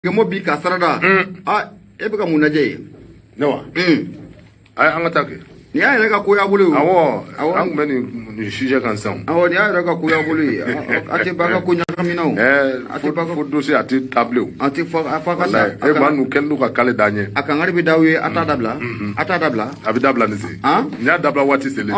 Gɛmɔ bi ka sarada. Aa, e bɛ ka mun lajɛ yen? Ne wa? Ayi, an ka taa kɛ. Nin y'a yɛrɛ ka ko y'a bolo ye o. Awɔ. Awɔ. An tun bɛ nin sujet kan sisan. Awɔ, nin y'a yɛrɛ ka ko y'a bolo ye. A tɛ ba ka ko ɲagamina o. Ɛɛ A tɛ ba ka fo dossier a tɛ taa bilen o. A tɛ fɔ a fɔ a ka sa. Walayi, e maa ninnu kɛlen don ka kale d'an ɲɛ. A kangari bɛ d'aw ye, a t'a dabila. A t'a dabila. A bɛ dabila nin sen. Han? Nin y'a dabila waati selen.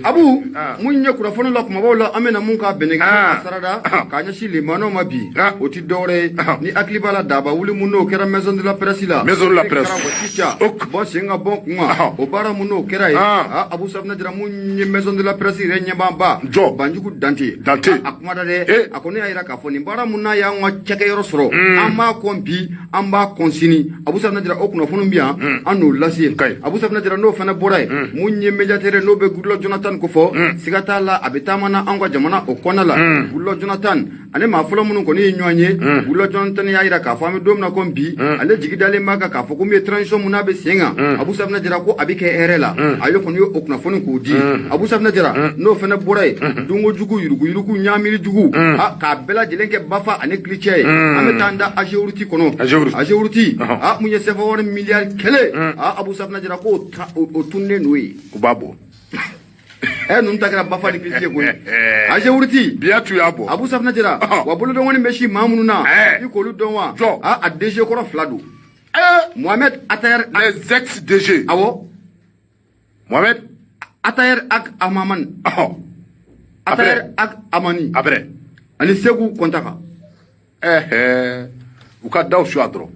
Abu, Ah. mun ye kunnafoni la kumabaw la, an bɛna mun k'a bɛnɛgɛ Ah. a sarada Ah. k'a ɲɛsin limanaw ma bi, Ah. o ti dɔwɛrɛ ye Ah. ni hakili b'a la daba wuli mun n'o kɛra maison de la presse la. Maison de la presse. Karamɔgɔ Cica, Ok. bɔ sen ka bɔ kun kan, Ah. o baara mun n'o kɛra yen. Ah. Ah, Abu Safinɛ Jara, mun ye maison de la presse yɛrɛ ɲɛmaaba Jɔ. Banjugu Dante. Dante. A kuma da dɛ. Eh. A kɔni y'a jira k'a fɔ nin baara mun n'a y'an ka cakɛyɔrɔ sɔrɔ, an b'a kɔn bi, an b'a kɔn sini. Abu Safinɛ Jara, o kunnafoni bi yan, an n'o lase. Kayi. Abu Safinɛ Jara, n'o fana bɔra yen, mun ye médiateur n'o bɛ Goodluck Jonathan ko fɔ, siga t'a la a bɛ taama na an ka jamana o kɔnɔna la. Goodluck Jonathan ani maa fɔlɔ minnu kɔni ye ɲɔgɔn ye, Goodluck Jonathan y'a jira k'a fɔ an bɛ don min na komi bi, ale jigi dalen b'a kan k'a fɔ ko min ye transition mun n'a bɛ sen kan, Abu Safinɛ Jara, ko a bɛ kɛ hɛrɛ la. Ale kɔni ye o kunnafoni k'o di. Abu Safinɛ Jara, n'o fana bɔra yen, dunko jugu, yuruguyurugu, ɲaamili jugu, a k'a bɛɛ lajɛlen kɛ bafa ani kilicɛ ye. An bɛ taa an da AGEROUTE kɔnɔ. AGEROUTE. AGEROUTE, a mun ye CFA wari miliyari 1, a Abu Safinɛ Jara, k'o o tununnen n'o ye. U b'a bɔ. Ɛ, ninnu ta kɛra bafa ni kilicɛ koyi. AGEROUTE. Biya tu y'a bɔ. Abu Safinɛ Jara, Ɔhɔn. wa bolodɔngɔni bɛ si maa minnu na, Ɛɛ. i k'olu dɔn wa? Jɔn? A DG kɔrɔ fila don. Ɛɛ. Mohamed Atayer. Les ex DG. Awɔ. Mohamed. Atayer Ag Amamani. Ɔhɔn. Atayer Ag Amani. Après. Ani Segu Kɔntaka. Ɛhɛ. U ka daw suya dɔrɔn.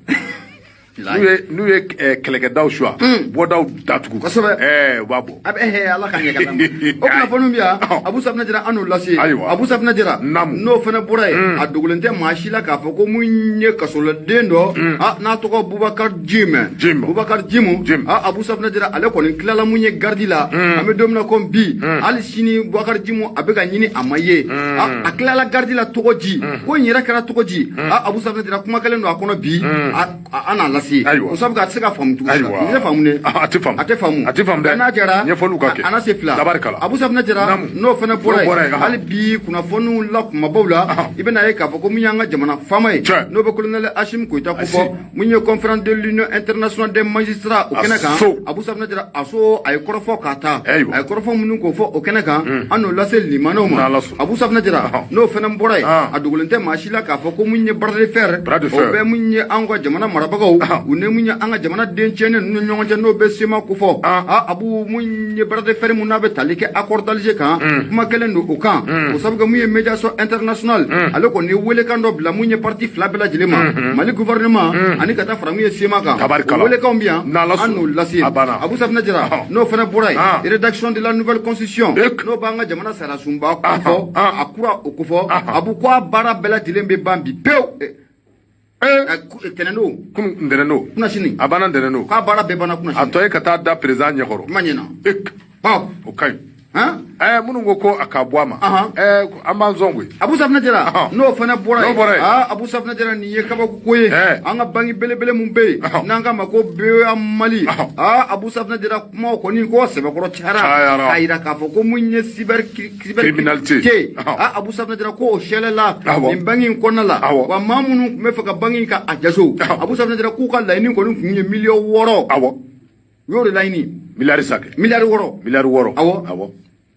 N'u ye kɛlɛkɛdaw suya. Bɔdaw datugu. Kosɛbɛ. Ɛɛ, u b'a bɔ. A bɛ hɛ, Ala ka ɲɛ ka d'an ma. O kunnafoni bi yan, Abu Safinɛ Jara, an n'o lase. Ayiwa. Abu Safinɛ Jara, Naamu. n'o fana bɔra yen, a dogolen tɛ maa si la k'a fɔ ko mun ye kasoladen dɔ, a n'a tɔgɔ Bubakar Jim. Jim. Bubakar Jimu. Jim. A Abu Safinɛ Jara, ale kɔni tilala mun ye garidi la. An bɛ don min na komi bi, hali sini Bubakar Jimu a bɛ ka ɲini, a ma ye. A tilala garidi la tɔgɔ ji ko in yɛrɛ kɛra tɔgɔ ji. A Abu Safinɛ Jara, kuma kɛlen don a kɔnɔ bi, an n'a lase. Ayiwa. O sabu a tɛ se ka faamu cogo si la. Ayiwa. Nin tɛ faamu dɛ. A tɛ faamu. A tɛ faamu. A tɛ faamu dɛ. N'a jara. Ɲɛfɔliw ka kɛ. A n'a se fila. Tabarikala. Abu Safinɛ Jara, Naamu. n'o fana bɔra N'o bɔra yen, yen, hali bi kunnafoniw la kumabaw la, i bɛna ye k'a fɔ ko mun y'an ka jamana faama ye, Tiɲɛ. n'o bɛ colonel Assimi Goïta ko fɔ, Asi. mun ye conférence de l'Union internationale des magistrats o kɛnɛ kan. Aso. Abu Safinɛ Jara, a so a ye kɔrɔfɔ k'a ta. Ayiwa. A ye kɔrɔfɔ minnu k'o fɔ o kɛnɛ kan, an n'o lase limanaw ma. N'Ala sɔnna. Abu Safinɛ Jara, n'o fana bɔra yen, a dogolen tɛ maa si la k'a fɔ ko mun ye bras de fer, Bras de o fer. bɛ mun ye an ka jamana marabagaw, u ni mun ye an ka jamana den tiɲɛnen ninnu ni ɲɔgɔn cɛ, n'o bɛ sema ko fɔ. A Abu, mun ye bras de fer mun n'a bɛ tali kɛ accord d'Alger kan, kuma kɛlen don o kan. O sabu kɛ mun ye médiation internationale, ale kɔni ye welekan dɔ bila mun ye parti fila bɛɛ lajɛlen ma, Mali gouvernement ani ka taa fara mun ye sema kan. Tabarikala. O welekanw bɛ yan, N'Ala an n'o sɔnna. lase. A banna. Abu Safinɛ Jara, n'o fana bɔra yen, rédaction de la nouvelle constitution, Ek. n'o b'an ka jamana sariyasunba kofɔ, a kura o kofɔ, Abu, ko a baara bɛɛ lajɛlen bɛ ban bi pewu. Tɛnɛn don. Kunun ntɛnɛn don. Kunna sini. A banna ntɛnɛn don. K'a baara bɛɛ banna kunna A sini. tɔ ye ka taa da président ɲɛkɔrɔ. Kuma ɲɛna. Ek. Bawo. O ka ɲi. Han. Ɛɛ, minnu ko ko a ka bɔ a ma. Ahan. Ɛɛ, an b'an sɔn koyi. Abu Safinɛ Jara, n'o fana bɔra N'o bɔra yen. aa, Abu Safinɛ Jara, nin ye kabako ko ye. An ka banki belebele mun bɛ yen, n'an k'a ma ko BEA Mali, aa, Abu Safinɛ Jara, kumaw kɔni ko sɛbɛkɔrɔ cayara Cayara. k'a yira k'a fɔ ko mun ye cyber Criminalité. aa, Abu Safinɛ Jara, ko o sɛlɛla Awɔ. nin banki in kɔnɔna la. Awɔ. Wa maa minnu tun bɛ fɛ ka banki in ka a jaso, Abu Safinɛ Jara, k'u ka laɲini kɔni tun ye miliyɔn 6. Awɔ. U y'o de laɲini. Miliyari sakɛ. Miliyari 6. Miliyari 6. Awɔ. Awɔ.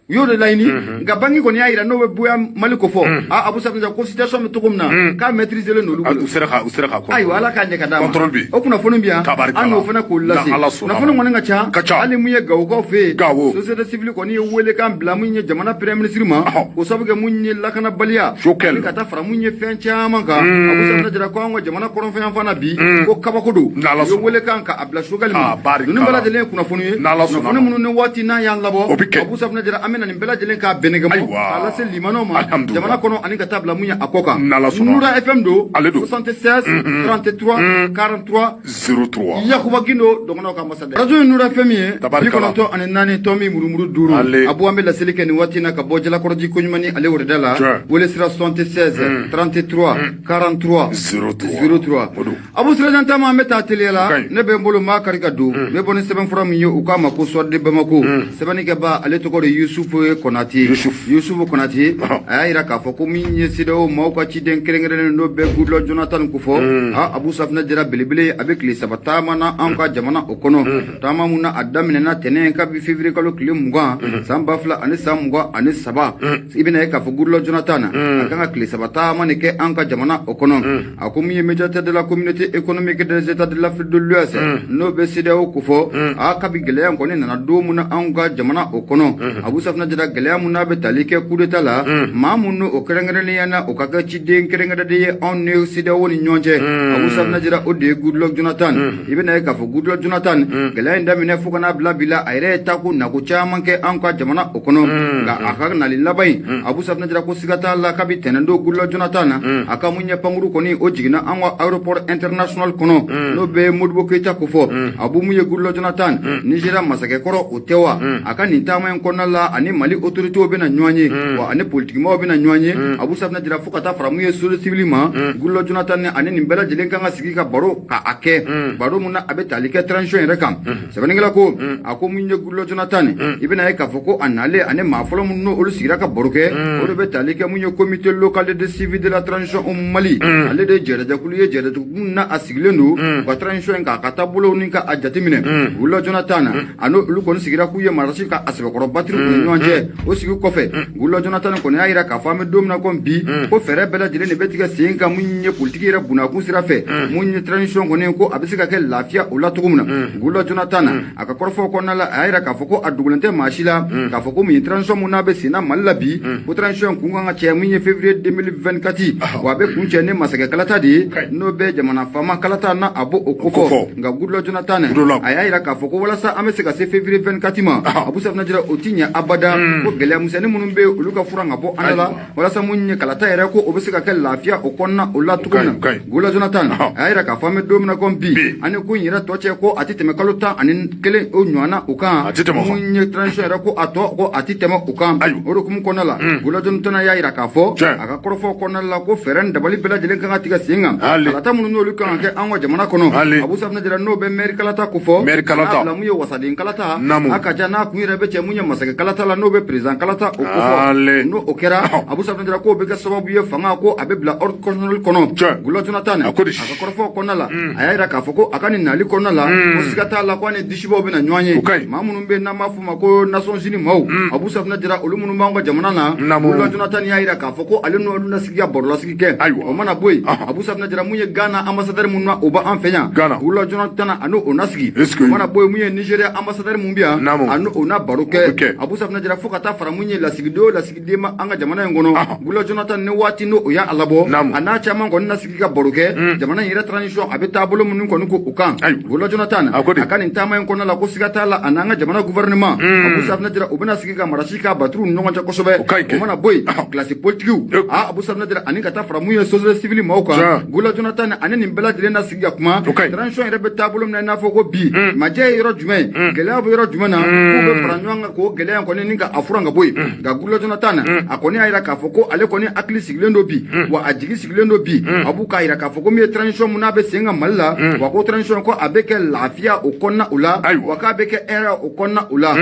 U y'o de laɲini, nka banki kɔni y'a yira n'o bɛ BEA Mali ko fɔ, a Abu Safinɛ Jara, ko situation bɛ cogo min na, k'a maîtriser len don olu Ah, bolo. U sera ka contrôle. Ayiwa, Ala k'a ɲɛ ka d'a ma. Contrôle bɛ yen. O kunnafoni bɛ yan, Tabarikala. an n'o fana k'o lase. N'Ala sɔnna ma. Kunnafoni kɔni ka ca. Ka ca. Hali mun ye Gawokaw fɛ yen, Gawo. société civile kɔni ye welekan bila mun ye jamana premier ministre ma, o sabu kɛ mun ye lakanabaliya Choquel. ani ka taa fara mun ye fɛn caman kan. Abu Safinɛ Jara, ko an ka jamana kɔrɔnfɛn fana bi, ko kabako don. N'Ala U ye sɔnna. welekan ka a bila Choguel ma. Ah, barikala. Ninnu bɛɛ lajɛlen ye kunnafoni ye, N'Ala sɔnna kunnafoni ma. minnu ni waati n'a y'an labɔ, O bɛ kɛ. Abu Safinɛ Jara, an bɛna nin bɛɛ lajɛlen k'a bɛnɛgɛmɔ Ayiwa. k'a lase limanaw ma Alhamdulillah. jamana kɔnɔ ani ka taa bila mun ye a kɔ kan. N'Ala sɔnna. Nura FM don. Ale don. 76 33 43 03. Yakuba Gindo dɔgɔnɔw ka masadɛ. Radio ye Nura FM ye. Tabarikala. 94 tomi murumuru 5. Ale. Abu, an bɛ laseli kɛ nin waati in na ka bɔ Jalakɔrɔji koɲuman ale wɛrɛda la. Tiɲɛ. Wele sira 76 33 43 03. 03. O don. Abu Sirajan Tama, an bɛ taa teliya la. O ka ɲi. Ne bɛ n bolo maa kari ka don. N bɛ bɔ ni sɛbɛnfura min ye, u k'a ma ko Soir de Bamako. Sɛbɛnnikɛba, ale tɔgɔ de Yusufu Yusufu ye Konate, Yusufu Konate a y'a yira k'a fɔ ko min ye CEDEAO maaw ka ciden kɛrɛnkɛrɛnnen n'o bɛ Goodluck Jonathan kofɔ, a Abu Safinɛ Jara belebele a bɛ tile 3 taama na an ka jamana o kɔnɔ, taama mun na a daminɛna tɛnɛn kabi février kalo tile 20 san 2023. I bɛna ye k'a fɔ Goodluck Jonathan a kan ka tile 3 taama de kɛ an ka jamana o kɔnɔ. A ko min ye médiateur de la communauté économique des États de l'Afrique de l'Ouest n'o bɛ CEDEAO kofɔ, a kabi gɛlɛya kɔni nana don mun na anw ka jamana o kɔnɔ, Abu Safinɛ Jara gɛlɛya mun n'a bɛ tali kɛ coup d'état la, maa mun n'o kɛrɛnkɛrɛnnenya na o ka kɛ ciden kɛrɛnkɛrɛnnen ye anw ni CEDEAO ni ɲɔgɔn cɛ, Abu Safinɛ Jara o de ye Goodluck Jonathan. I bɛna ye k'a fɔ Goodluck Jonathan gɛlɛya in daminɛ fo ka n'a bila bi la, a yɛrɛ ye taako nako caman kɛ an ka jamana o kɔnɔ, nka a ka nali laban in, Abu Safinɛ Jara ko siga t'a la kabi tɛnɛn don Goodluck Jonathan a ka mun ye pankuru kɔni o jiginna an ka aéroport international kɔnɔ n'o bɛ Modibo Keyita kofɔ. Abu mun ye Goodluck Jonathan Nigéria masakɛkɔrɔ o tɛ wa, a ka nin taama in kɔnɔna la ani Mali autorités bɛna ɲɔgɔn ye, wa ani politikimaw bɛna ɲɔgɔn ye. Abu Safinɛ Jara fo ka taa fara mun ye société civile ma, Goodluck Jonathan ani nin bɛɛ lajɛlen kan ka sigi ka baro ka a kɛ baro mun na a bɛ tali kɛ transition yɛrɛ kan. Sɛbɛnnikɛla ko a ko mun ye Goodluck Jonathan, i bɛna ye k'a fɔ ko a nalen ani maa fɔlɔ minnu n'olu sigira ka baro kɛ, o de bɛ tali kɛ mun ye comité local de suivi de la transition au Mali, ale de ye jɛrɛjɛkulu ye, jɛrɛjɛkulu mun na a sigilen don u ka transition in k'a ka taabolow ni ka a jateminɛ. Goodluck Jonathan a n'olu kɔni sigira k'u ye marasi ka a sɛbɛkɔrɔ batiri u ni ɲɔgɔn cɛ. O sigi kɔfɛ, Goodluck Jonathan kɔni y'a yira k'a fɔ an bɛ don min na komi bi, ko fɛɛrɛ bɛɛ lajɛlen de bɛ tigɛ sen kan mun ye politiki yɛrɛ bunakun sira fɛ, mun ye transition kɔni ko a bɛ se ka kɛ lafiya o la cogo min na. Goodluck Jonathan a ka kɔrɔfɔw kɔnɔna la, a y'a yira k'a fɔ ko a dogolen tɛ maa si la k'a fɔ ko mun ye transition mun n'a bɛ sen na Mali la bi, ko transition kun kan ka cɛ mun ye février 2024, wa a bɛ kun cɛ ni masakɛ kalata de ye n'o bɛ jamana faama kalata na a b'o kofɔ. Nka Goodluck Jonathan a y'a yira k'a fɔ ko walasa an bɛ se ka se février 24 ma, Abu Safinɛ Jara o ti ɲɛ abada, ko gɛlɛya misɛnnin minnu bɛ yen olu ka furan ka bɔ an la walasa mun ye kalata yɛrɛ ko o bɛ se ka kɛ lafiya o kɔnɔna o la cogo min na. Goodluck Jonathan a y'a yira k'a fɔ an bɛ don min na komi bi, ani ko in yɛrɛ tɔ cɛ ko a ti tɛmɛ kalo 11 o ɲɔgɔnna o kan, mun ye transition yɛrɛ ko a tɔ ko a ti tɛmɛ o kan. O hukumu kɔnɔna la, Goodluck Jonathan y'a yira k'a fɔ a ka kɔrɔfɔw kɔnɔna la ko fɛɛrɛ ni dabali bɛɛ lajɛlen kan ka tigɛ sen kan kalata minnu n'olu kan ka kɛ an ka jamana kɔnɔ. Abu Safinɛ Jara n'o bɛ maire kalata kofɔ, n'a bila mun ye wasaden kalata, a ka ca n'a kun yɛrɛ bɛ cɛ mun ye masakɛ kalata la n'o bɛ président kalata o kofɔ. N'o o kɛra, Abu Safinɛ Jara k'o bɛ kɛ sababu ye fanga ko a bɛ bila ordre constitutionnel kɔnɔ. Goodluck Jonathan a ka kɔrɔfɔw kɔnɔna la, a y'a yira k'a fɔ ko a ka nin nali kɔnɔna la ko siga t'a la ko a ni disibaw bɛna ɲɔgɔn ye, maa minnu bɛ yen n'an b'a f'u ma ko Nations Unies maaw, Abu Safinɛ Jara olu minnu b'an ka jamana na, Goodluck Jonathan y'a yira k'a fɔ ko ale n'olu na sigi ka barolasigi kɛ. O mana bɔ yen, Abu Safinɛ Jara mun ye Ghana ambassadeur mun na o b'an fɛ yan, Goodluck Jonathan a n'o na sigi. O mana bɔ yen, mun ye Nigeria ambassadeur mun bɛ yan, a n'o na baro kɛ. Abu Safinɛ Jara fo ka taa fara mun ye lasigiden o lasigiden ma an ka jamana in kɔnɔ, Goodluck Jonathan ni waati n'o o y'a labɔ, a n'a caman kɔni na sigi ka baro kɛ jamana in yɛrɛ transition a bɛ taabolo minnu kɔni ko o kan. Goodluck Jonathan a ka nin taama in kɔnɔna la ko siga t'a la a n'an ka jamana gouvernement, Abu Safinɛ Jara u bɛna sigi ka marasi k'a batiriw ni ɲɔgɔn cɛ kosɛbɛ. O mana bɔ yen, classe politique a Abu Safinɛ Jara ani ka taa fara mun ye société civile maaw kan, Goodluck Jonathan ani nin bɛɛ lajɛlen na sigi ka kuma transition yɛrɛ bɛ taabolo min na i n'a fɔ ko bi majɛ ye yɔrɔ jumɛn, gɛlɛya bɛ yɔrɔ jumɛn na, k'u bɛ fara ɲɔgɔn kan k'o gɛlɛya kɔni ni ka a furan ka bɔ yen. Nka Goodluck Jonathan a kɔni y'a yira k'a fɔ ko ale kɔni hakili sigilen don bi, wa a jigi sigilen don bi. A b'u k'a yira k'a fɔ ko min ye transition mun n'a bɛ sen kan Mali la, wa ko transition ko a bɛ kɛ lafiya o kɔnɔna o la, wa k'a bɛ kɛ hɛrɛ o kɔnɔna o la.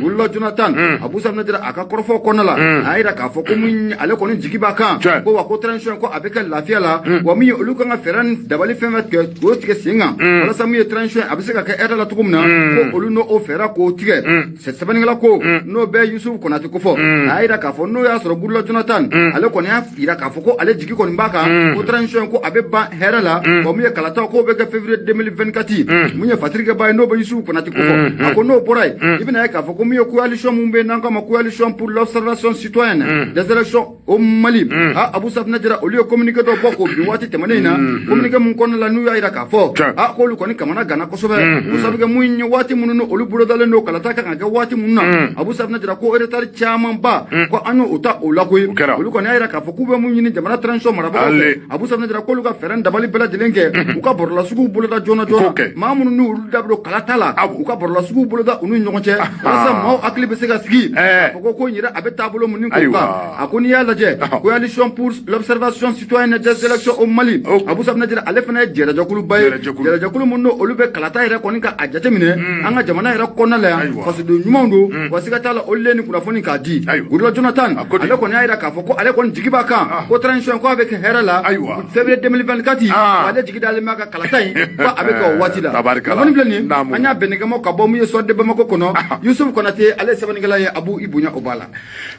Goodluck Jonathan Abu Safinɛ Jara a ka kɔrɔfɔw kɔnɔna la, a y'a yira k'a fɔ ko mun ale kɔni jigi b'a kan ko wa ko transition ko a bɛ kɛ lafiya la, wa min ye olu kan ka fɛɛrɛ ni dabali fɛn fɛn tigɛ k'o tigɛ sen kan walasa min ye transition a bɛ se ka kɛ hɛrɛ la cogo min na, ko olu n'o fɛɛrɛ k'o tigɛ. Sɛbɛnnikɛla ko n'o bɛ Yusufu Konate kofɔ, a y'a yira k'a fɔ n'o y'a sɔrɔ Goodluck Jonathan ale kɔni y'a yira k'a fɔ ko ale jigi kɔni b'a kan ko transition ko a bɛ ban hɛrɛ la, wa mun ye kalataw k'o bɛ kɛ février 2024. Mun ye fatirikɛba ye n'o bɛ Yusufu Konate kofɔ, a ko n'o bɔra yen, i bɛna ye k'a fɔ ko mun ye coalition mun bɛ yen n'an k'a ma coalition pour l'observation citoyenne des élections au Mali, a Abu Safinɛ Jara olu ye communiqué dɔ bɔ k'o bin waati tɛmɛnen in na, communiqué mun kɔnɔna la n'u y'a yira k'a fɔ a k'olu kɔni kamana ganna kosɛbɛ, o sabu kɛ mun ye waati minnu n'olu bolodalen don kalata kan ka kɛ waati minnu na, Abu Safinɛ Jara ko retard camanba ko an y'o ta o la koyi. Olu kɔni y'a yira k'a fɔ k'u bɛ mun ɲini jamana transition marabagaw fɛ, Abu Safinɛ Jara k'olu ka fɛɛrɛ dabali bɛɛ lajɛlen kɛ u ka bɔrɔlasuguw boloda joona joona, maa minnu n'olu da bɛ don kalata la u ka bɔrɔlasuguw boloda u ni ɲɔgɔn cɛ walasa maaw hakili bɛ se ka sigi k'a fɔ ko in yɛrɛ a bɛ taabolo mun k'o kan. A ko n'i y'a lajɛ coalition pour l'observation citoyenne des élections au Mali, Abu Safinɛ Jara ale fana ye jɛrɛjɛkuluba ye, jɛrɛjɛkulu mun n'olu bɛ kalata yɛrɛ kɔni ka a jateminɛ an ka jamana yɛrɛ kɔnɔna la yan, fasoden ɲumanw don, wa siga t'a la olu le ni kunnafoni k'a di. Ayiwa. Goodluck Jonathan, A ko di? ale kɔni y'a jira k'a fɔ ko ale kɔni jigi b'a kan ko transition ko a bɛ kɛ hɛrɛ la Ayiwa. février 2024. Ale jigi dalen b'a ka kalata in ko a bɛ kɛ o waati la. Tabarikala. Kunnafoni filɛ nin ye, Naamu. an y'a bɛnnikɛmaw ka bɔ mun ye Soir de Bamako kɔnɔ. Yusuf Konate, ale ye sɛbɛnnikɛla ye, Abu i bonya o b'a la.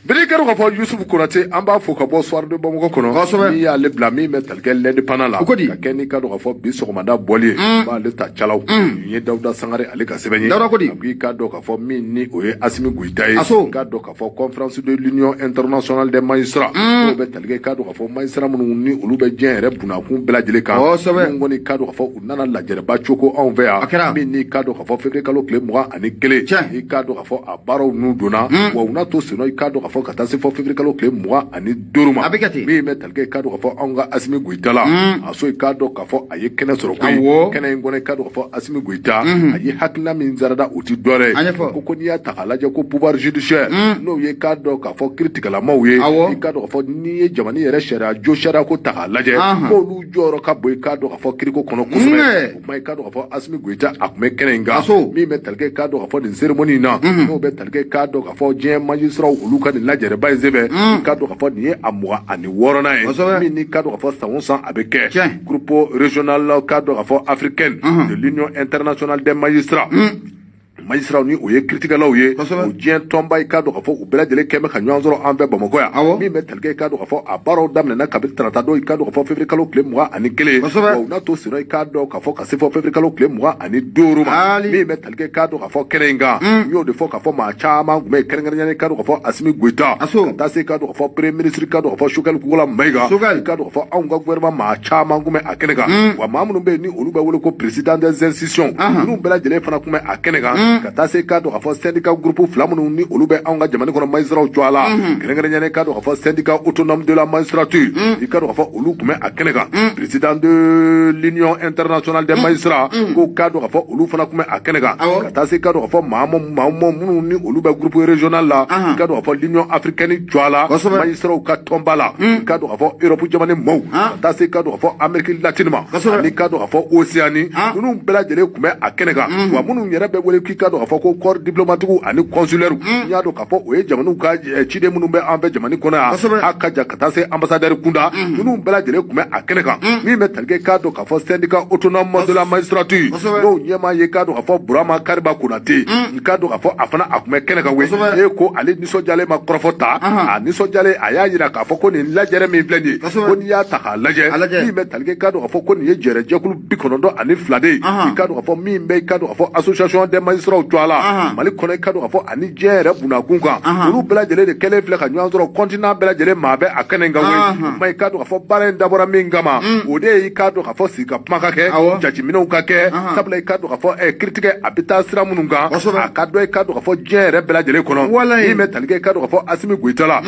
Bere kɛra k'a fɔ Yusuf Konate, an b'a fo ka bɔ Soir de Bamako kɔnɔ. Kosɛbɛ. N'i y'ale bila min bɛ tali kɛ l'Indépendant la, O ko di? ka kɛ n'i ka dɔn k'a fɔ bi sɔgɔmada bɔli ye, n b'ale ta calaw. Nin ye Dawuda Sangare ale ka sɛbɛn ye. Dawuda ko di? A ko i k'a dɔn k'a fɔ min ni o ye Asimi Goyita ye, Aso. i k'a dɔn k'a fɔ conférence de l'Union internationale des magistrats, n'o bɛ tali kɛ i k'a dɔn k'a fɔ magistrat minnu ni olu bɛ diɲɛ yɛrɛ bunakun bɛɛ lajɛlen kan, Kosɛbɛ. minnu kɔni k'a dɔn k'a fɔ u nana lajɛrɛba coko anw fɛ A kɛra. yan, min n'i k'a dɔn k'a fɔ février kalo tile 21, Tiɲɛ. i k'a dɔn k'a fɔ a baaraw n'u donna wa, u n'a to senna i k'a dɔn k'a fɔ ka taa se fɔ février kalo tile 25 ma. A bɛ kɛ ten. Min bɛ tali kɛ i k'a dɔn k'a fɔ anw ka Asimi Goyita la, a so i k'a dɔn k'a fɔ a ye kɛnɛ sɔrɔ koyi. Awɔ. Kɛnɛ in kɔnɔ, i k'a dɔn k'a fɔ Asimi Goyita a ye hakilina min sarada, o ti dɔwɛrɛ A ye ɲɛfɔ. ko n'i y'a ta k'a lajɛ ko pouvoir judiciaire, n'o ye k'a dɔn k'a fɔ kiiritigɛlamaw ye, Awɔ. i k'a dɔn k'a fɔ n'i ye jamana yɛrɛ sariya jo sariya ko ta k'a lajɛ, k'olu jɔyɔrɔ ka bon i k'a dɔn k'a fɔ kiiriko kɔnɔ kosɛbɛ. O kuma, i k'a dɔn k'a fɔ Asimi Goyita a tun bɛ kɛnɛ in kan, Aso. min bɛ tali kɛ k'a dɔn k'a fɔ nin cérémonie in na, n'o bɛ tali kɛ k'a dɔn k'a fɔ diɲɛ magistrats olu ka nin lajɛrɛba in senfɛ, i k'a dɔn k'a fɔ nin ye a 26nan ye, min n'i k'a dɔn k'a fɔ san o san a bɛ kɛ. Groupe régional k'a dɔn k'a fɔ africaine de l'Union internationale des magistrats, magistrats ni o ye kiiritigɛlaw ye, o diɲɛ tɔnba, i k'a dɔn k'a fɔ u bɛɛ lajɛlen kɛn bɛ ka ɲɔgɔn sɔrɔ an fɛ Bamakɔ yan, min bɛ tali kɛ i k'a dɔn k'a fɔ a baaraw daminɛna kabini tarata don, i k'a dɔn k'a fɔ février kalo tile 21, wa u n'a to senna i k'a dɔn k'a fɔ ka se fɔ février kalo tile 25 ma, min bɛ tali kɛ k'a dɔn k'a fɔ kɛnɛ in kan. N y'o de fɔ k'a fɔ maa caman tun bɛ yen, kɛrɛnkɛrɛnnenya i k'a dɔn k'a fɔ Asimi Goyita, ka taa se i k'a dɔn k'a fɔ premier ministre k'a dɔn k'a fɔ Choguel Kokalla Maïga, i k'a dɔn k'a fɔ anw ka gouvernement maa caman tun bɛ a kɛnɛ kan, wa maa minnu bɛ yen ni olu bɛ wele ko président des institutions, ninnu bɛɛ lajɛlen fana tun bɛ a kɛnɛ kan, ka taa se k'a dɔn k'a fɔ syndicat groupe fila minnu ni olu bɛ anw ka jamana kɔnɔ magistrats jɔ a la, kɛrɛnkɛrɛnnenya k'a dɔn k'a fɔ syndicat autonome de la magistrature, i k'a dɔn k'a fɔ olu tun bɛ a kɛnɛ kan, président de l'Union internationale des magistrats ko k'a dɔn k'a fɔ olu fana tun bɛ a kɛnɛ kan, ka taa se k'a dɔn k'a fɔ maa minnu ni olu bɛ groupe régional la, i k'a dɔn k'a fɔ l'Union africaine jɔ a la, magistrats ka tɔnba la, i k'a dɔn k'a fɔ Europe jamana maaw, ka taa se k'a dɔn k'a fɔ Amérique latine ma, ani k'a dɔn k'a fɔ Océanie, ninnu bɛɛ lajɛlen tun bɛ a kɛnɛ kan, wa minnu yɛrɛ bɛ wele k'i k'a dɔn k'a fɔ ko corps diplomatique ani consulaire, n y'a dɔn k'a fɔ o ye jamanaw ka ciden minnu bɛ an fɛ jamana kɔnɔ yan, a ka ja ka taa se ambassadeur kunda, ninnu bɛɛ lajɛlen tun bɛ a kɛnɛ kan, min bɛ tali kɛ k'a dɔn k'a fɔ syndicat autonome de la magistrature, n'o ɲɛmaa ye k'a dɔn k'a fɔ Burama Kariba Konate, n k'a dɔn k'a fɔ a fana a tun bɛ kɛnɛ kan koyi. E ko ale nisɔndiyalen ma kɔrɔfɔ ta, a nisɔndiyalen a y'a jira k'a fɔ ko nin lajɛrɛ min filɛ nin ye, ko n'i y'a ta k'a lajɛ, min bɛ tali kɛ k'a dɔn k'a fɔ ko nin ye jɛrɛjɛkulu 92 de ye, i k'a dɔn k'a fɔ min bɛ i k'a dɔn k'a fɔ association des magistrats jɔ a la Mali kɔnɔ, i k'a dɔn k'a fɔ ani diɲɛ yɛrɛ bunakun kan, olu bɛɛ lajɛlen de kɛlen filɛ ka ɲɔgɔn sɔrɔ continent bɛɛ lajɛlen maa bɛ a kɛnɛ in kan koyi. Kuma, i k'a dɔn k'a fɔ baara in dabɔra min kama, o de ye i k'a dɔn k'a fɔ sigi ka kuma ka kɛ, jateminɛw ka kɛ, sabula i k'a dɔn k'a fɔ kiiritigɛ a bɛ taa sira minnu kan, a ka dɔn i k'a dɔn k'a fɔ diɲɛ yɛrɛ bɛɛ lajɛlen kɔnɔ, min bɛ tali kɛ i k'a dɔn k'a fɔ Asimi Goyita la.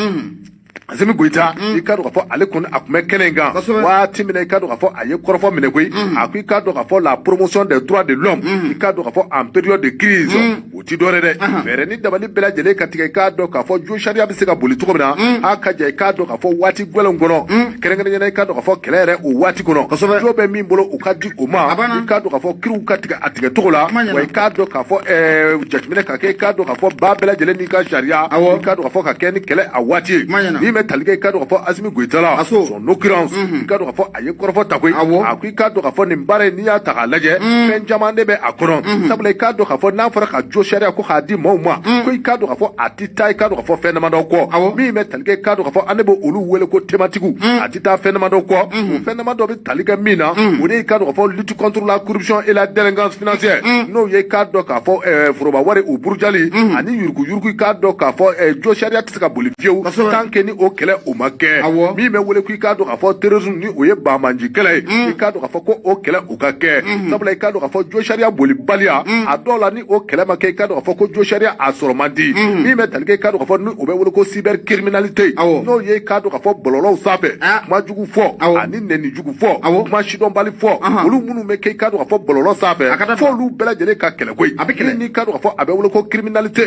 Asimi Goyita, i k'a dɔn k'a fɔ ale kɔni a tun bɛ kɛnɛ in kan waati min na, i k'a dɔn k'a fɔ a ye kɔrɔfɔ minɛ koyi. A ko i k'a dɔn k'a fɔ la promotion des droits de l'homme, i k'a dɔn k'a fɔ en période de crise, o ti dɔwɛrɛ dɛ, fɛɛrɛ ni dabali bɛɛ lajɛlen ka tigɛ i k'a dɔn k'a fɔ jo sariya bɛ se ka boli cogo min na, a ka ja i k'a dɔn k'a fɔ waati gɛlɛnw kɔnɔ, kɛrɛnkɛrɛnnenya i k'a dɔn k'a fɔ kɛlɛ yɛrɛ o waati kɔnɔ, jo bɛ min bolo o ka di o ma, i k'a dɔn k'a fɔ kiriw ka tigɛ a tigɛ cogo la, wa i k'a dɔn k'a fɔ jateminɛ ka kɛ i k'a dɔn k'a fɔ ba bɛɛ lajɛlen n'i ka sariya, i k'a dɔn k'a fɔ ka kɛ ni kɛlɛ a waati ye, min bɛ tali kɛ i k'a dɔn k'a fɔ Asimi Goyita la, son occurrence, i k'a dɔn k'a fɔ a ye kɔrɔfɔ ta koyi. A ko i k'a dɔn k'a fɔ nin baara in n'i y'a ta k'a lajɛ, fɛn caman de bɛ a kɔnɔ, sabula i k'a dɔn k'a fɔ n'a fɔra ka jo sariya ko k'a di maaw ma, ko i k'a dɔn k'a fɔ a ti taa i k'a dɔn k'a fɔ fɛn damadɔ kɔ, min bɛ tali kɛ i k'a dɔn k'a fɔ an de bɛ olu wele ko thématique, a ti taa fɛn damadɔ kɔ. O fɛn damadɔ bɛ tali kɛ min na, o de ye i k'a dɔn k'a fɔ lutte contre la corruption et la délinquance financière, n'o ye i k'a dɔn k'a fɔ foroba wari o burujali ani yuruguyurugu, i k'a dɔn k'a fɔ jo sariya tɛ se ka boli fiyewu tant que ni o kɛlɛ o ma kɛ, min bɛ wele ko i k'a dɔn k'a fɔ terrorisme ni o ye banbanci kɛlɛ ye, i k'a dɔn k'a fɔ ko o kɛlɛ o ka kɛ, sabula i k'a dɔn k'a fɔ jo sariya bolibaliya a dɔw la ni o kɛlɛ ma kɛ, i k'a dɔn k'a fɔ ko jo sariya a sɔrɔ man di, min bɛ tali kɛ i k'a dɔn k'a fɔ ni o bɛ wele ko cybercriminalité, n'o ye i k'a dɔn k'a fɔ bɔlɔlɔw sanfɛ kuma jugu fɔ ani nɛni jugu fɔ, kuma sidɔnbali fɔ, olu minnu bɛ kɛ i k'a dɔn k'a fɔ bɔlɔlɔ sanfɛ, f'olu bɛɛ lajɛlen ka kɛlɛ koyi, ni k'a dɔn k'a fɔ a bɛ wele ko criminalité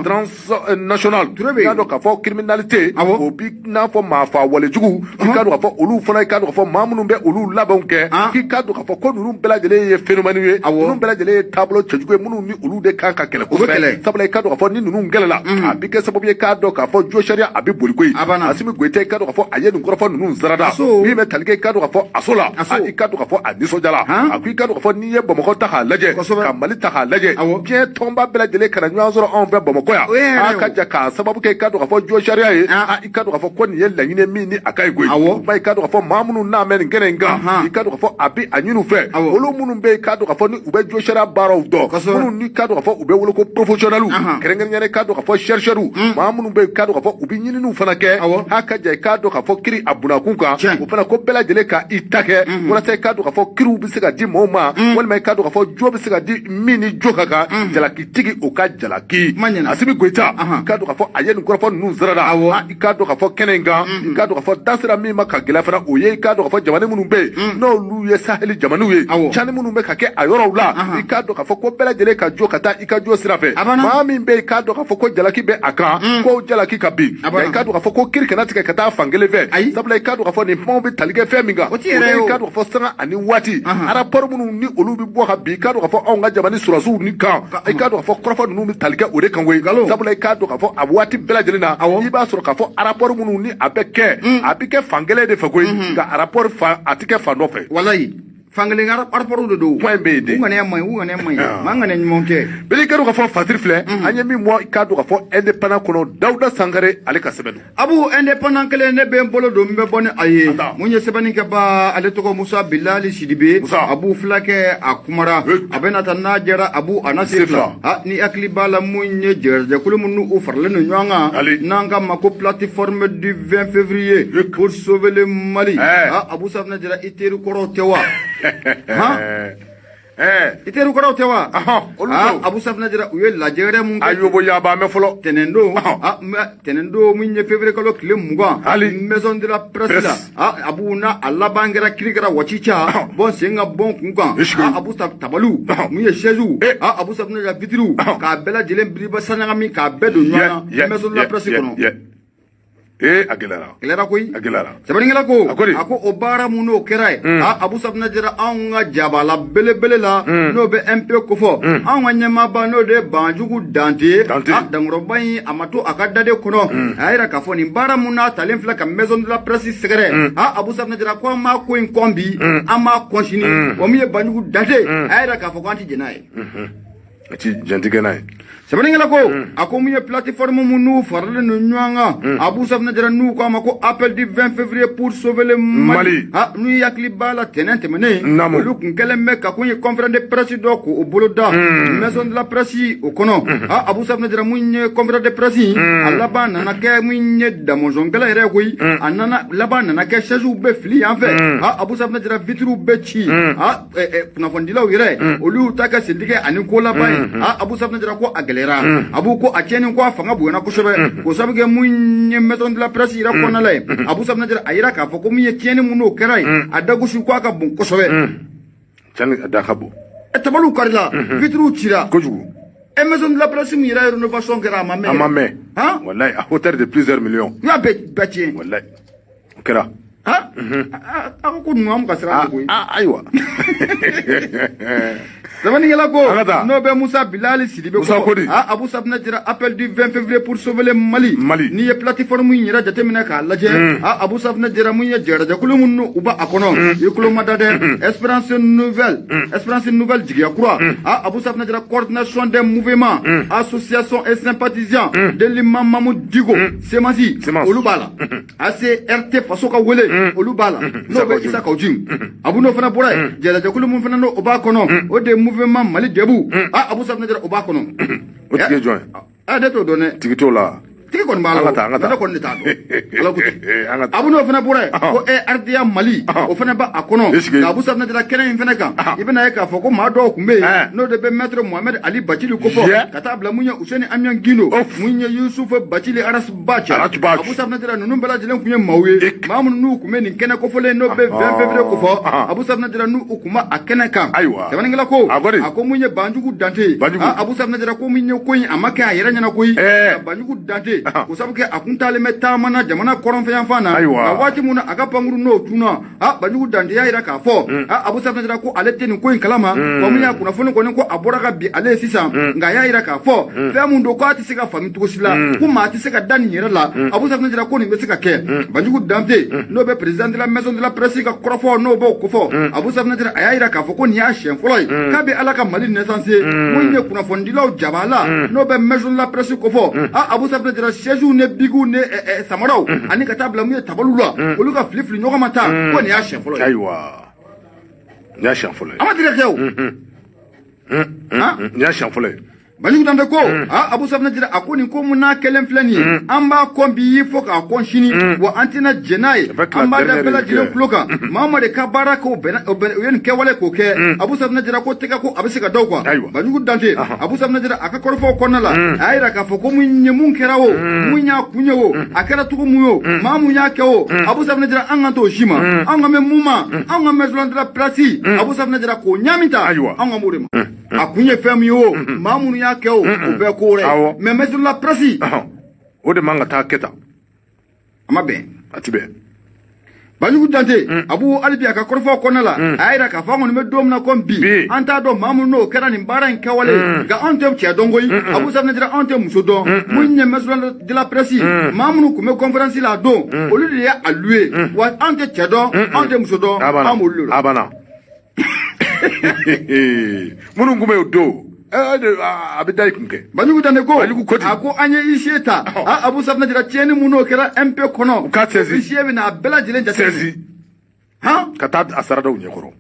transnationale, i k'a dɔn k'a fɔ criminalité o bi n'a fɔ maa fa walejugu, i k'a dɔn k'a fɔ olu fana i k'a dɔn k'a fɔ maa minnu bɛ olu labɛnw kɛ, k'i k'a dɔn k'a fɔ ko ninnu bɛɛ lajɛlen ye phénomène ye, ninnu bɛɛ lajɛlen ye taabolo cɛjugu ye minnu ni olu de kan ka kɛlɛ kosɛbɛ sabula i k'a dɔn k'a fɔ ni ninnu kɛlɛla a bɛ kɛ sababu ye k'a dɔn k'a fɔ jo sariya a bɛ boli koyi Assimi Goïta i k'a dɔn k'a fɔ a ye nin kɔrɔfɔ ninnu sarada min bɛ tali kɛ i k'a dɔn k'a fɔ aso la i k'a dɔn k'a fɔ a nisɔndiyara a ko i k'a dɔn k'a fɔ n'i ye Bamakɔ ta k'a lajɛ ka Mali ta k'a lajɛ diɲɛ tɔnba bɛɛ lajɛlen ka na ɲɔgɔn sɔrɔ anw fɛ Bamakɔ yan a ka ja k'a sababu kɛ i k'a dɔn k'a fɔ jo sariya ye i k'a dɔn k'a fɔ ko nin ye laɲini min ni a ka ɲi koyi ba i k'a dɔn k'a fɔ maa minnu n'a mɛn nin kɛnɛ in kan i k'a dɔn k'a fɔ a bɛ a ɲini u fɛ olu minnu bɛ yen k'a dɔn k'a fɔ ni u bɛ jo sariya baaraw dɔn minnu ni k'a dɔn k'a fɔ u bɛ wele ko professionnels kɛrɛnkɛrɛnnenya k'a dɔn k'a fɔ chercheurs maa minnu bɛ yen k'a dɔn k'a fɔ u bɛ ɲininiw fana kɛ a ka ja i k'a dɔn k'a fɔ kiri a bunakun kan o fana ko bɛɛ lajɛlen ka i ta kɛ walasa i k'a dɔn k'a fɔ kiriw bɛ se ka di maaw ma walima i k'a dɔn k'a fɔ jo bɛ se ka di min ni jo ka kan jalakitigi o ka jalaki Assimi Goïta i k'a dɔn k'a fɔ a ye nin kɔrɔfɔ ninnu sarada i k'a dɔn k'a fɔ kɛnɛ in kan i k'a dɔn k'a fɔ da sera min ma ka gɛlɛya fana o ye i k'a dɔn k'a fɔ jamana minnu bɛ yen n'olu ye saheli jamanaw ye cani minnu bɛ ka kɛ a yɔrɔw la i k'a dɔn k'a fɔ ko bɛɛ lajɛlen ka jo ka taa i ka jo sira fɛ maa min bɛ yen k'a dɔn k'a fɔ ko jalaki bɛ a kan ko jalaki ka bin nka i k'a dɔn k'a fɔ ko kiri kana tigɛ ka taa fan kelen fɛ sabula i k'a dɔn k'a fɔ nin kumaw bɛ tali kɛ fɛn min kan o ye i k'a dɔn k'a fɔ sanga ani waati rapport minnu ni olu bɛ bɔ ka bin i k'a dɔn k'a fɔ anw ka jamana sɔrɔdasiw ni kan i k'a dɔn k'a fɔ kɔrɔfɔ ninnu bɛ tali kɛ o de kan koyi sabula i k'a dɔn k'a fɔ a waati bɛɛ lajɛlen na i b'a sɔrɔ k'a fɔ rapport minnu ni a bɛ kɛ a bɛ kɛ fan kelen de fɛ koyi nka rapport fan a tɛ kɛ fan dɔ fɛ walayi fankelen rapport de don point bɛ yen de u ŋaniya man ɲi u ŋaniya man ɲi maa ŋaniya ɲuman tɛ bɛɛ k'a dɔn k'a fɔ Fatiri filɛ an ye min bɔ i k'a dɔn k'a fɔ indépendant kɔnɔ Dawuda Sankare ale ka sɛbɛn don Abu indépendant kelen ne bɛ n bolo don n bɛ bɔ ni a ye mun ye sɛbɛnni kɛba ale tɔgɔ Musa Bilali Sidibe Abu fulakɛ a kumara a bɛna taa n'a jɛra Abu a na se fila ni hakili b'a la mun ye jɛkulu minnu u faralen don ɲɔgɔn kan n'an ka ma ko plateforme du 20 février pour sauver le Mali Abu Safinɛ jɛra i teri kɔrɔw tɛ wa i teri kɔrɔw tɛ wa Abu Safinɛ jɛra u ye lajɛ mun kɛ ayobo yaba mɛ fɔlɔ tɛnɛndon min ye février kalo tile 20 maison de la presse la Abu na a laban kɛra kiri kɛra waci ca bɔn sen ka bɔn kun kan Abu tabaliw mun ye chaise Abu Safinɛ jɛra vitiriw k'a bɛɛ lajɛlen biriba saɲagami k'a bɛɛ don ɲɔgɔn na maison de la presse kɔnɔ a gɛlɛyara gɛlɛyara koyi a gɛlɛyara sɛbɛnnikɛla ko a ko o baara mun n'o kɛra ye Abu Safinɛ jɛra anw ka jabala belebele la n'o bɛ MP kofɔ anw ka ɲɛmaaba n'o de ye Banjugu Dante ye dankɔrɔba in a ma to a ka daden kɔnɔ a y'a yira k'a fɔ nin baara mun n'a talen filɛ ka maison de la presse sɛgɛrɛ Abu Safinɛ jɛra ko an b'a ko in kɔn bi an b'a kɔn sini wa min ye Banjugu Dante a y'a yira k'a fɔ ko an ti jɛn n'a ye a ti jɛn ti kɛ n'a ye sɛbɛnnikɛla ko a ko mun ye plateforme mun n'u faralen don ɲɔgɔn kan Abu Safinɛ jɛra n'u k'a ma ko appel du 20 février pour sauver le Mali n'u hakili b'a la tɛnɛn tɛmɛnen olu kun kɛlen bɛ ka kun ye conférence de presse dɔ k'o bolo da maison de la presse o kɔnɔ Abu Safinɛ jɛra mun ye conférence de presse a laban nana kɛ mun ye damɔzɔnkɛla yɛrɛ koyi a nana laban nana kɛ chaise bɛ fili yan fɛ Abu Safinɛ jɛra vitres bɛ ci kunnafonidilaw yɛrɛ olu y'u ta kɛ sentigɛ ani ko laban ye Abu Safinɛ jɛra ko a gɛlɛyara Abu ko a tiɲɛni ko a fanga bonyana kosɛbɛ k'o sababu kɛ mun ye maison de la presse yɛrɛ kɔnɔna la ye Abu Safinɛ jɛra a yira k'a fɔ ko mun ye tiɲɛni mun n'o kɛra ye a dagosi ko a ka bon kosɛbɛ tiɲɛni a da ka bon tabaliw karila vitres cira kojugu maison de la presse min yɛrɛ rénovation kɛra a ma mɛn a ma mɛn walayi à hauteur de plusieurs millions n y'a bɛɛ tiɲɛ walayi o kɛra a ko ninnu an ka siran koyi ayiwa sɛbɛnnikɛla ko n'o bɛ Musa Bilali Sidibe ko Abu Safinɛ jɛra appel du 20 février pour sauver le Mali n'i ye plateforme in yɛrɛ jateminɛ k'a lajɛ Abu Safinɛ jɛra mun ye jɛrɛjɛkulu minnu u b'a kɔnɔ i tulo ma da dɛ Espérance nouvelle Espérance nouvelle jigiya kura Abu Safinɛ jɛra coordination des mouvements associations et sympathisants de l'imam Mahmoud Dicko Semasi olu b'a la ACRT faso ka wele olu b'a la n'o bɛ Isa Kaw Jim Abu n'o fana bɔra yen jɛrɛjɛkulu mun fana n'o b'a kɔnɔ o de ye mouvement Mali Debout Abu Safinɛ jɛra o b'a kɔnɔ o tigi ye jɔn ye ne t'o dɔn dɛ tigi t'o la tigi kɔni b'a la ne kɔni de t'a dɔn Ala ko ten Abu n'o fana bɔra yen ko RDA Mali o fana b'a kɔnɔ Abu Safinɛ jɛra kɛnɛ in fana kan i bɛna ye k'a fɔ ko maa dɔw tun bɛ yen n'o de bɛ maître Mohamed Ali Bacili kofɔ ka taa bila mun ye Useni Amion Guindo mun ye Yusuf Bacili Aras Bac Abu Safinɛ jɛra ninnu bɛɛ lajɛlen tun ye maaw ye maa minnu n'u tun bɛ nin kɛnɛ kofɔlen n'o bɛ 20 février kofɔ Abu Safinɛ jɛra n'u tun b'a kɛnɛ kan sɛbɛnnikɛla ko a ko mun ye Banjugu Dante Abu Safinɛ jɛra ko mun ye ko in a ma kɛ a yɛrɛ ɲɛna koyi Banjugu Dante K'o sabu kɛ a kun taalen bɛ taama na jamana kɔrɔnfɛyanfan na. Nka waati mun na a ka pankuru n'o tunna, Banjugu Dante y'a jira k'a fɔ Abu Safinɛ Jara ko ale tɛ nin ko in kalama. Wa mun y'a kunnafoni kɔni ko a bɔra ka bin ale ye sisan, nka a y'a jira k'a fɔ fɛn mun don k'a tɛ se ka faamu cogo si la, ko maa tɛ se ka da nin yɛrɛ la. Abu Safinɛ Jara ko nin bɛ se ka kɛ. Banjugu Dante n'o bɛ président de la maison de la presse ka kɔrɔfɔ n'o b'o kofɔ, Abu Safinɛ Jara a y'a jira k'a fɔ ko nin y'a siɲɛ fɔlɔ ye k'a bɛ Ala ka Mali naissance mun ye kunnafonidilaw jabala n'o bɛ maison de la presse kofɔ. Abu Safinɛ Jara siège ne bigiw ne samaraw ani ka taa bila mun ye tabaliw la, olu ka fili fili ɲɔgɔn ma ta, ko nin y'a siɲɛ fɔlɔ ye. Ayiwa, nin y'a siɲɛ fɔlɔ ye. A ma deli ka kɛ o. Nin y'a siɲɛ fɔlɔ ye. Banjugu Dante ko Abu Safinɛ Jara a ko nin ko mun n'a kɛlen filɛ nin ye, an b'a kɔn bi fo k'a kɔn sini, wa an tɛna jɛn n'a ye, an b'a da bɛɛ lajɛlen tulo kan. Maa ma de ka baara k'o bɛnna u ye nin kɛwale k'o kɛ. Abu Safinɛ Jara ko tɛgɛ ko a bɛ se ka da o kan. Banjugu Dante Abu Safinɛ Jara a ka kɔrɔfɔw kɔnɔna la, a y'a jira k'a fɔ ko mun ye mun kɛra o, mun y'a kun ye o, a kɛra cogo mun ye o, maa mun y'a kɛ o, Abu Safinɛ Jara an kan t'o si ma, an kan bɛ mun ma, an kan maison de la presse Abu Safinɛ Jara k'o ɲaami ta, an kan b'o de ma. A kun ye fɛn min ye o, maa minnu y'a kɛ o, o bɛɛ ko wɛrɛ, mais maison de la presse o de man ka taa kɛ tan. A ma bɛn, a ti bɛn. Banjugu Dante Abu hali bi a ka kɔrɔfɔw kɔnɔna la, a y'a jira k'a fɔ an kɔni bɛ don min na komi bi, an t'a dɔn maa minnu n'o kɛra nin baara in kɛwale, nka anw tɛ cɛ dɔn koyi. Abu Safinɛ Jara anw tɛ muso dɔn. Mun ye maison de la presse maa minnu tun bɛ conférence la a don, olu de ye a loué, wa anw tɛ cɛ dɔn, anw tɛ muso dɔn, anw b'olu de dɔn. A banna. Minnu tun bɛ yen o don, a bɛ da i kun kɛ. Banjugu Dante ko a ko an ye huissier ta. Abu Safinɛ Jara tiɲɛni mun n'o kɛra MP kɔnɔ, u k'a saisi, huissier bɛna a bɛɛ lajɛlen jate saisi, ka taa a saradaw ɲɛkɔrɔ.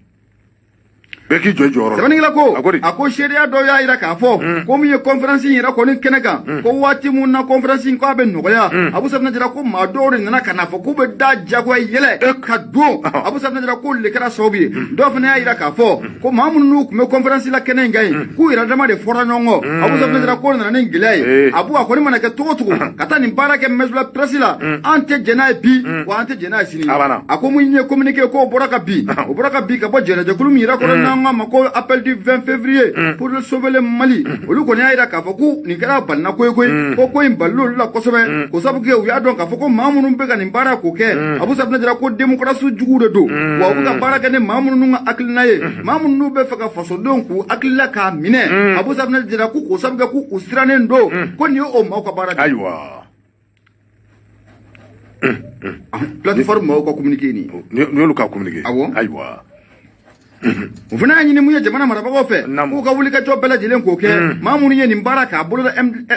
Bɛɛ k'i jɔ i jɔyɔrɔ la. Sɛbɛnnikɛla ko a ko seereya dɔw y'a jira k'a fɔ ko min ye conférence in yɛrɛ kɔni kɛnɛ kan, ko waati mun na conférence in k'a bɛ nɔgɔya, Abu Safinɛ Jara ko maa dɔw de nana ka na fɔ k'u bɛ da diyagoya yɛlɛ ka don. Abu Safinɛ Jara k'olu de kɛra sababu ye. Dɔw fana y'a jira k'a fɔ ko maa minnu n'u tun bɛ conférence la kɛnɛ in kan yen, k'u yɛrɛ dama de fɔra ɲɔgɔn kɔ. Abu Safinɛ Jara k'o nana ni gɛlɛya ye. Abu a kɔni mana kɛ cogo o cogo ka taa nin baara kɛ maison de la presse la, an tɛ jɛn n'a ye bi, wa an tɛ jɛn n'a ye sini. A ko mun ye communiqué k'o bɔra ka bin, o bɔra ka bin ka bɔ jɛnɛjɛkulu min yɛrɛ kɔnɔ n'an k'a ma ko appel du 20 février pour le sauver le Mali, olu kɔni y'a jira k'a fɔ ko nin kɛra balina ko ye koyi, ko ko in balil'olu la kosɛbɛ, k'o sabu kɛ u y'a dɔn k'a fɔ ko maa minnu bɛ ka nin baara k'o kɛ, Abu Safinɛ Jara ko démocratie juguw de don, wa u bɛ ka baara kɛ ni maa minnu ka hakilina ye, maa minnu bɛ fɛ ka fasodenw k'u hakilila k'a minɛ. Abu Safinɛ Jara ko k'o sabu kɛ k'u sirannen don, ko nin ye o maaw ka baara de ye. Ayiwa, plateforme maaw ka communiqué nin ye. Nin y'olu ka communiqué. Awɔ. Ayiwa. O fana y'a ɲini mun ye jamana marabagaw fɛ k'u ka wulikajɔ bɛɛ lajɛlen k'o kɛ, maa minnu ye nin baara k'a boloda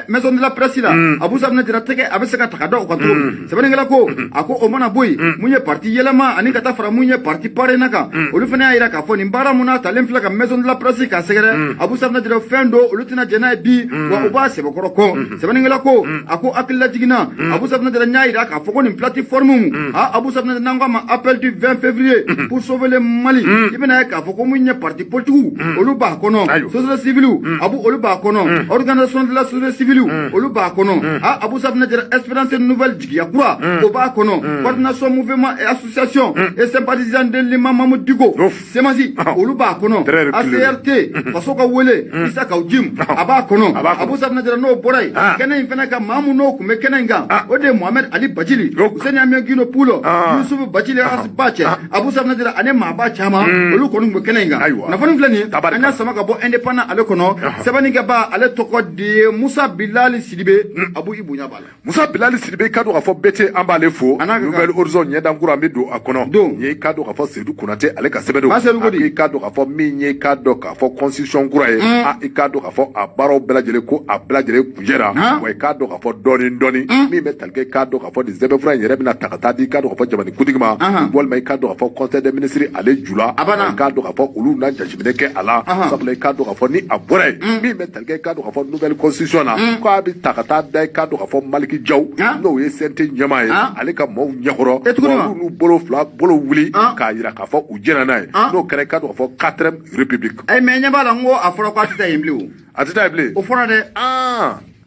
maison de la presse la, Abu Safinɛ Jara tɛgɛ a bɛ se ka ta ka da o kan cogo min. Sɛbɛnnikɛla ko a ko o mana bɔ yen, mun ye parti yɛlɛma ani ka taa fara mun ye parti parena kan, olu fana y'a jira k'a fɔ nin baara mun n'a talen filɛ ka maison de la presse k'a sɛgɛrɛ, Abu Safinɛ Jara fɛn don olu tɛna jɛn n'a ye bi, wa u b'a sɛbɛkɔrɔ kɔ. Sɛbɛnnikɛla ko a ko hakilila jiginna, Abu Safinɛ Jara y'a jira k'a fɔ ko nin plateforme, Abu Safinɛ n'an k'a ma appel du 20 février pour sauver le Mali, i bɛna ye k'a fɔ ko mun ye parti politique olu b'a kɔnɔ, société civile abu olu b'a kɔnɔ, organisation de la société civile olu b'a kɔnɔ, Abu Safinɛ Jara espérance nouvelle jigiya kura o b'a kɔnɔ, coordination mouvement et association et sympathisant de l'imam Mahmoud Dicko Semasi olu b'a kɔnɔ, ACRT faso ka wele Issa Kaou Djim a b'a kɔnɔ. Abu Safinɛ Jara n'o bɔra yen, kɛnɛ in fana kan maa mun n'o tun bɛ kɛnɛ in kan, o de ye Mohamed Ali Bacili, Useni Amion Guindo Pulo, Youssouf Bacili Asbache, Abu Safinɛ Jara ani maaba caman olu kɔni tun bɛ kɛnɛ in kan. Kunnafoni filɛ nin ye, an y'a sama ka bɔ indépendant ale kɔnɔ, sɛbɛnnikɛba ale tɔgɔ de ye Musa Bilali Sidibe. Abu i bonya b'a la. Musa Bilali Sidibe ka don k'a fɔ BT an b'ale fo. Nouvelle Horizon ɲɛdankura an bɛ don a kɔnɔ. Nin ye ka don k'a fɔ Seydou Konate ale ka sɛbɛn don. I ka don k'a fɔ min ye ka dɔn k'a fɔ constitution kura ye, i ka dɔn k'a fɔ a baaraw bɛɛ lajɛlen ko a bɛɛ lajɛlen kunjɛra, wa i ka dɔn k'a fɔ dɔɔni dɔɔni min bɛ tali kɛ k'a dɔn k'a fɔ nin sɛbɛnfura in yɛrɛ bɛna ta ka taa di k'a dɔn k'a fɔ jamanakuntigi ma, walima i ka dɔn k'a fɔ conseil des ministres ale ju la, i k'a dɔn k'a fɔ olu na jateminɛ kɛ a la, sabula i k'a dɔn k'a fɔ ni a bɔra yen min bɛ tali kɛ k'a dɔn k'a fɔ nouvelle constitution na, k'a bɛ ta ka taa da i k'a dɔn k'a fɔ Maliki Jaw n'o ye CNT ɲɛmaa ye, ale ka maaw ɲɛkɔrɔ, olu n'u bolo fila bolo wuli k'a jira k'a fɔ u jɛnna n'a ye, n'o kɛra i k'a dɔn k'a fɔ 4e république. Mais ɲɛ b'a la n ko a fɔra ko a tɛ taa yen bilen o. A tɛ taa yen bilen. O fɔra dɛ.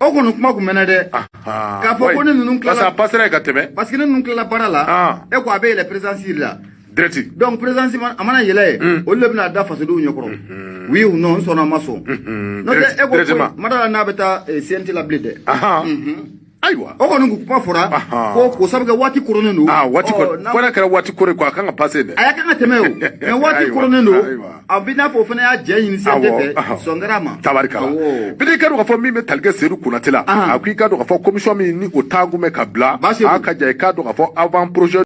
O kɔni kuma kun mɛnna dɛ. K'a fɔ ko ne ninnu tilala. Parce que a passera yen ka tɛmɛ. Parce que ne ninnu tilala baara la. E ko a bɛ yɛlɛ présidence la. Direct. Donc présidence a mana yɛlɛ yen, olu de bɛna da fasodenw ɲɛkɔrɔ. Oui ou non, n sɔnna n ma sɔn. N'o tɛ e ko ko madala n'a bɛ taa CNT la bilen dɛ. Ayiwa, o kɔni kuma fɔra ko k'o sabu kɛ waati koronnen don. Ah, waati kɔni fo n'a kɛra waati koro ko a kan ka passer dɛ. A y'a kan ka tɛmɛ o, mais waati koronnen don, a bɛ n'a fɔ o fana y'a jɛ ɲini CNT fɛ, sɔn kɛra a ma. Tabarikala, bi i ka dɔn k'a fɔ min bɛ tali kɛ Seydou Konate la, a ko i ka dɔn k'a fɔ commission min ni o taa kun bɛ ka bila a ka ja, i ka dɔn k'a fɔ avant projet.